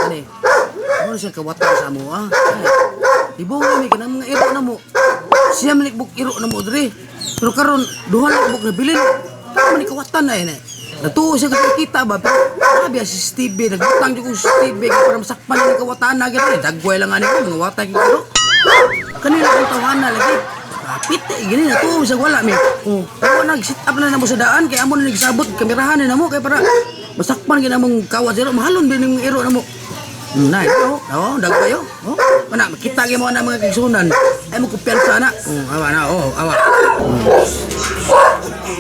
Ani. Ano siya kawatan sa amo ah. Ibong ni kanang mga iro na mo. Siya man ikbuk iro na mo diri. Pero karon duha na ikbuk na bilin. Tama ni kawatan na eh. Natuo siya kasi kita ba? Pero sabi ang CCTV, nagbutang jud kong CCTV kay para masakpan ni kawatan na gid. Dagway lang ani ko mga watay ko iro. Kanila ang tawana lagi. Kapit eh, gini na tuo sa wala mi. Oh, pero nag sit up na namo sa daan kay amo na nagsabot kamerahan na namo kay para masakpan gid among kawat iro mahalon din yung iro namo. Nay, oh, oh, dagway oh. Oh, mana makita gyud mo na mga kigsunan. Ay mo kumpiyansa na. Oh, awa na, oh, awa.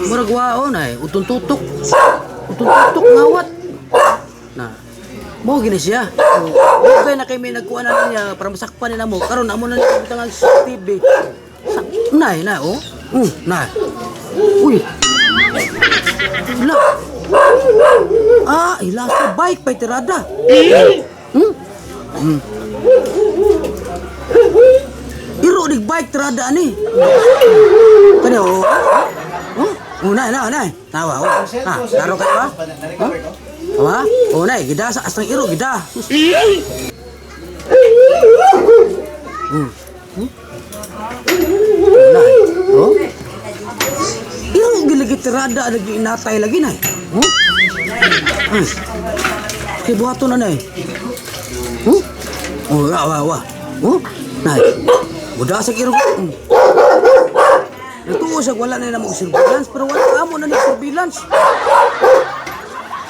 Murag wa oh nay, utong tutok. Utong tutok ngawat. Na. Mo gini siya. Oh, okay na kay may nagkuha na niya para masakpan nila mo. Karon amo na niya butang ang CCTV. Sa, nay na oh. Nay. Uy. La. Ah, ila sa bike pa tirada. Iro dig bike tirada ani. Kani oh. Oh, oh nay na nay. Tawa oh. Ah, laro kayo ba? Huh? Awa? Oh nay, gida sa astang iro gida. Nay. Oh. Iro gilagi tirada lagi inatay lagi nay. Huh? Ay. Kay buhaton na nay. Huh? Oh, awa awa. Oh, nay. Buda sa iro. Natuo siya wala na namo surveillance pero wala amo na ni surveillance.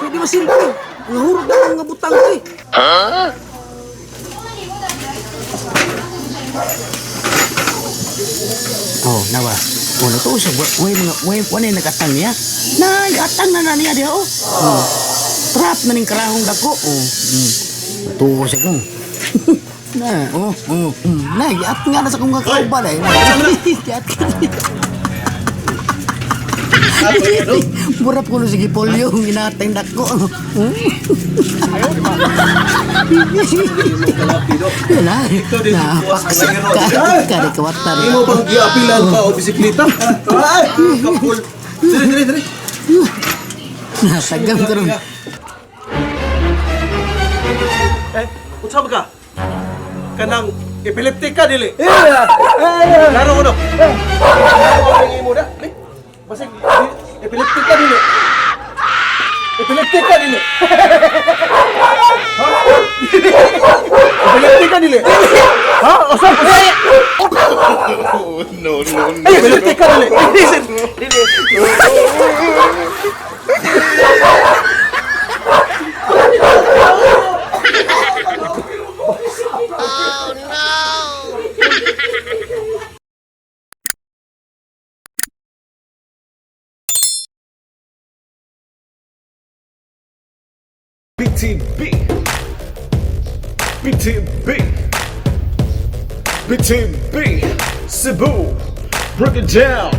Pwede masilbi. Ang hurot na mga butang ko eh. Oh, nawa. Oh, natuo siya. Way mga way wala na nagatang niya. Na, gatang na na niya diha oh. Oh. Trap na ning karahong dako. Oh. Natuo siya kung. Na, oh, oh. Na, giat nga na sa kong kakauban eh. Giat ka. Murap ko no sige polio ang ginatay dako. Yan na. Na, paksak ka. Kari kawatan. Imo bang giapilan ka o bisikleta? Ay, kapul. Diri, diri, diri. Nasagam ko ron. Eh, unsa ba ka? Kanang epileptic ka dili. Laro ko no. Laro ang imo da. Eh, basig epileptic ka dili. Epileptic ka dili. Ha? Epileptic ka dili. Ha? Usa usa. No, no, no. Ay, epileptic ka dili. BTB. BTB. BTB. Cebu. Break it down.